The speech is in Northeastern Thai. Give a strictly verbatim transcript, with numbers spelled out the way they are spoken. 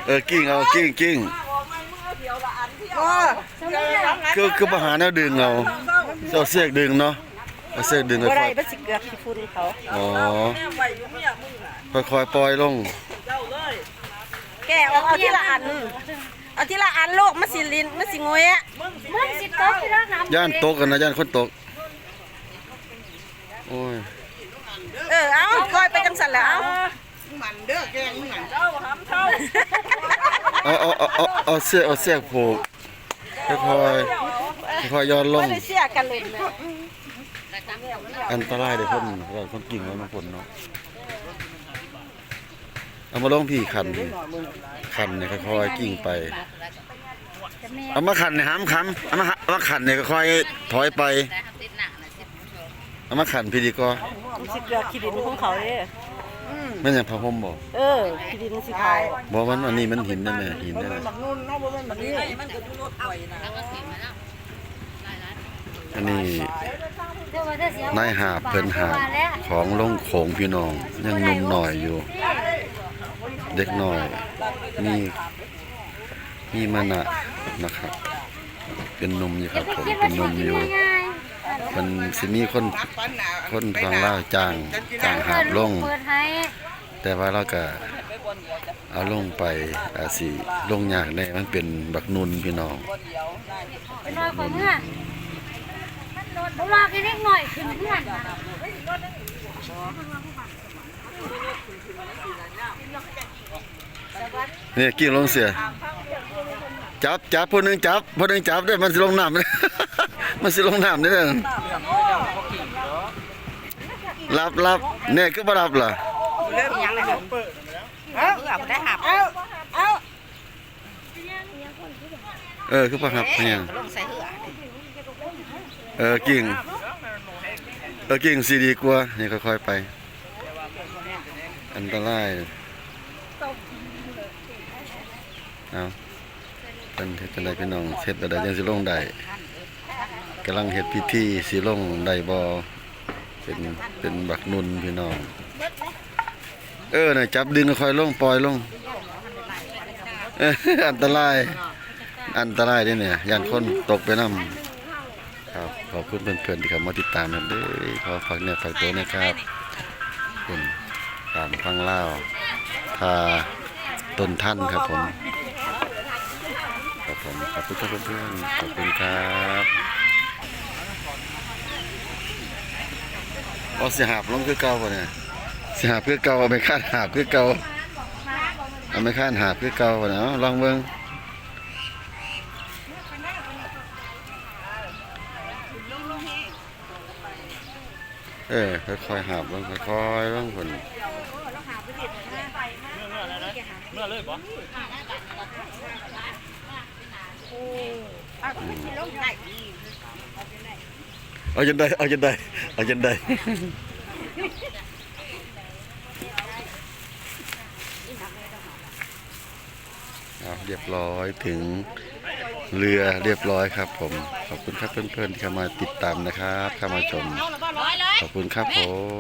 เออ กิ่งเอา กิ่ง กิ่ง คือ คือบ่หาแนวดึงเอา เอาเสียกดึงเนาะ เอาเสียกดึง บ่ได้ ค่อย มันสิเกือกขี้ฝุ่นเขา อ๋อ ค่อยๆปล่อยลง แกะออกเอาทีละอัน เอาทีละอันลูก มันสิลิน มันสิงวยอะ มึงสิตกอยู่แล้วนะ ย่านตกกันนะ ย่านคนตก โอ้ย เออ เอา ปล่อยไปจังซั่นแหละ เอา มันเด้อแกงมึงอ่ะ เอา เอา เอา เอา เอาเสียก เอาเสียกผูก ค่อยๆ ค่อยๆย่อนลง บ่ได้เสียกันเลยนะ อันตรายเด้อคน คนกิ่งไว้มันฝนเนาะ เอามาลงพี่ขันพี่ ขันเนี่ยค่อยๆกิ่งไป เอามาขันเนี่ยห้ามค้ำ เอามาหะ เอามาขันเนี่ยค่อยๆถอยไป เอามาขันพี่ดีกว่า มันสิเกือกขี้ดินของเขาเด้ แม่นหยัง ผ้าห่มบ่ เออ ขี้ดินสิเขา บ่ มันอันนี้มันหินนั่นแหละ หินนั่นแหละ อันนี้นายหาบเพิ่นหาบของลงโขงพี่น้อง ยังหนุ่มน้อยอยู่ เด็กน้อย มี มีมานะนะครับ เป็นหนุ่มอยู่ครับผม เป็นหนุ่มอยู่ มันสิมีคน คนทางลาวจ้าง จ้างหาบลง เปิดให้ แต่ว่าเราก็เอาลงไป อาจสิลงยากแน่ มันเป็นบักนุ่นพี่น้อง ไปนอนก่อนเมื่อ บ่รอกินเล็กหน่อยขึ้นเพื่อนนะ นี่กิ่งลงเสีย จับ จับ ผู้หนึ่งจับ ผู้หนึ่งจับเด้อ มันสิลงน้ำ มันสิลงน้ำเด้อ รับ รับ เนี่ย คือบ่รับล่ะ เริ่มยังเลย เออ ได้หับ เออ คือบ่หับเนี่ย ลงใส่เหือ เออ กิ่ง เออ กิ่งสิดีกว่า นี่ค่อยๆไป อันตราย เอา เพิ่นเฮ็ดจั่งใดพี่น้อง เฮ็ดจั่งใดจั่งสิลงได้ กำลังเฮ็ดพิธีสิลงได้บ่ เป็น เป็นบักนุ่นพี่น้อง เออ น่ะ จับดึงค่อยลง ปล่อยลง เออ อันตราย อันตรายเด้เนี่ย ย่านคนตกไปนำ ครับ ขอบคุณเพื่อนๆที่เข้ามาติดตามครับเด้อ ขอฝากเนื้อฝากตัวนะครับ คุณตามฟังลาว พาต้นท่านครับผม ครับผม ขอบคุณครับเพื่อนๆ ขอบคุณครับ เอาสิหาบลงคือเก่าบ่เนี่ย สิหาบคือเก่า เอาไม้ค้านหาบคือเก่า เอาไม้ค้านหาบคือเก่าบ่เนี่ย เอาลองเบิ่ง เออ ค่อยๆหาบลง ค่อยๆลงพุ่น เมื่อเลยบ่ เอาจนได้ เอาจนได้ เอาจนได้ เอาเรียบร้อย ถึงเรือเรียบร้อยครับผม ขอบคุณครับเพื่อนๆที่เข้ามาติดตามนะครับ เข้ามาชม ขอบคุณครับผม